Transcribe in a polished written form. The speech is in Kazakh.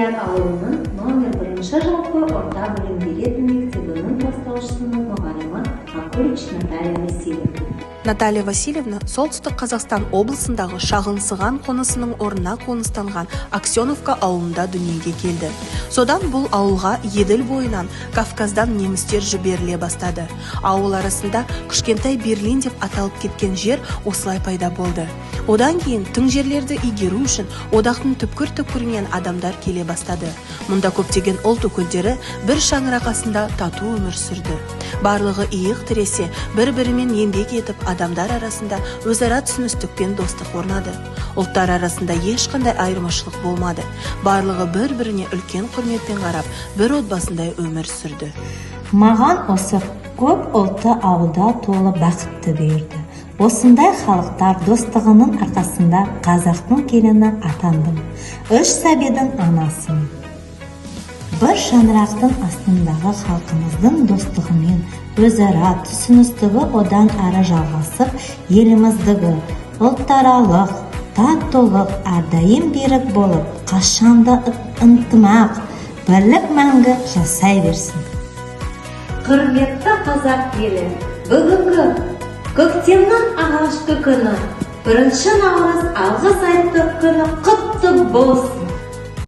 Маяк ауылының номер бірінші жалпы орта білім беретін мектебінің бастауыш сынып мұғалімі Акулич Наталья Васильевна. Наталья Васильевна Солтүстік Қазақстан облысындағы шағын Сыған қонысының орнына қоныстанған Аксеновка ауылында дүниеге келді. Содан бұл ауылға Еділ бойынан, Кавказдан немістер жіберіле бастады. Ауыл арасында «Кішкентай Берлин» деп аталып кеткен жер осылай пайда болды. Одан кейін тың жерлерді игеру үшін одақтың түпкір-түпкірінен адамдар келе бастады. Мұнда көптеген ұлт өкілдері бір шаңырақ астында тату өмір сүрді. Барлығы иық тіресе, бір-бірімен еңбек етіп, адамдар арасында өзара түсіністік пен достық орнады. Ұлттар арасында ешқандай айырмашылық болмады. Барлығы бір-біріне үлкен құрметпен қарап, бір отбасындай өмір сүрді. Маған осы көп ұлтты ауылда толы бақытты бұйырды. Осындай халықтар достығының арқасында қазақтың келіні атандым. Үш сәбидің анасымын. Бір шаңырақтың астындағы халқымыздың достығымен өзара түсіністігі одан әрі жалғасып, еліміздегі ұлтаралық татулық әрдайым берік болып, қашанда ынтымақ, бірлік мәңгі жасай берсін. Құрметті қазақ елі, бүгінгі көктемнің алғашқы күні, 1 наурыз, алғыс айту күні құтты болсын!